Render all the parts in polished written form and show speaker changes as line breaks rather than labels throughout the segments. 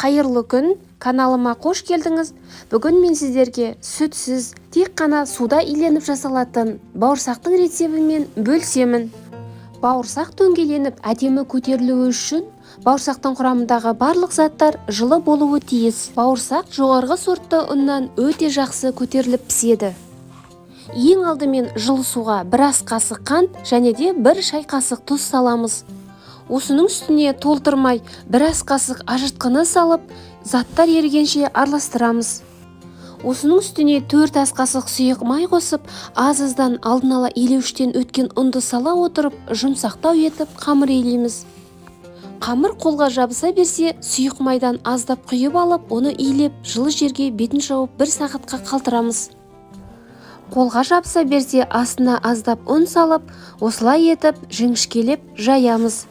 Қайырлы күн! Каналыма қош келдіңіз! Бүгін мен сіздерге сүтсіз, тек қана суда иленіп жасалатын бауырсақтың рецебімен бөлісемін. Бауырсақ дөңгеленіп, әдемі көтерілуі үшін бауырсақтың құрамындағы барлық заттар жылы болуы тиіс. Бауырсақ жоғарғы сортты ұннан өте жақсы көтеріліп піседі. Ең алдымен жылы суға бір ас қасық қант және де 1 шай қасық тұз саламыз. Осының үстіне толтырмай бір ас қасық ажытқыны салып, заттар ерігенше араластырамыз. Осының үстіне 4 ас қасық сұйық май қосып, аз-аздан алдын ала илеуіштен өткен ұнды сала отырып, жұмсақтау етіп қамыр илейміз. Қамыр қолға жабыса берсе, сұйық майдан аздап құйып алып, оны илеп, жылы жерге бетін жауып 1 сағатқа қалдырамыз. Қолға жабыса берсе, астына аздап ұн салып, осылай етіп жіңішкелеп жаямыз.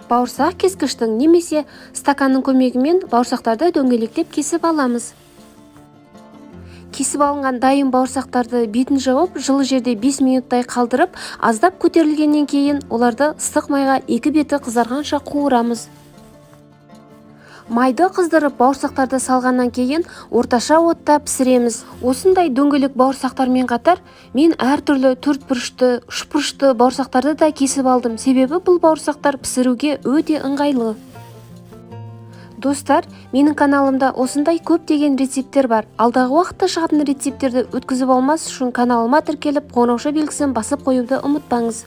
Бауырсақ кескіштің немесе стаканның көмегімен бауырсақтарды дөңгелектеп кесіп аламыз. Кесіп алынған дайын бауырсақтарды бетін жауып, жылы жерде 5 минуттай қалдырып, аздап көтерілгеннен кейін оларды ыстық майға екі беті қызарғанша қуырамыз. Майды қыздырып, бауырсақтарды салғаннан кейін орташа отта пісіреміз. Осындай дөңгелек бауырсақтармен қатар мен әртүрлі төрт бұрышты, үш бұрышты бауырсақтарды да кесіп алдым. Себебі бұл бауырсақтар пісіруге өте ыңғайлы. Достар, менің каналымда осындай көптеген рецепттер бар. Алдағы уақытта шығатын рецепттерді өткізіп алмас үшін каналыма тіркеліп, қоңырауша белгісін басып қоюды ұмытпаңыз.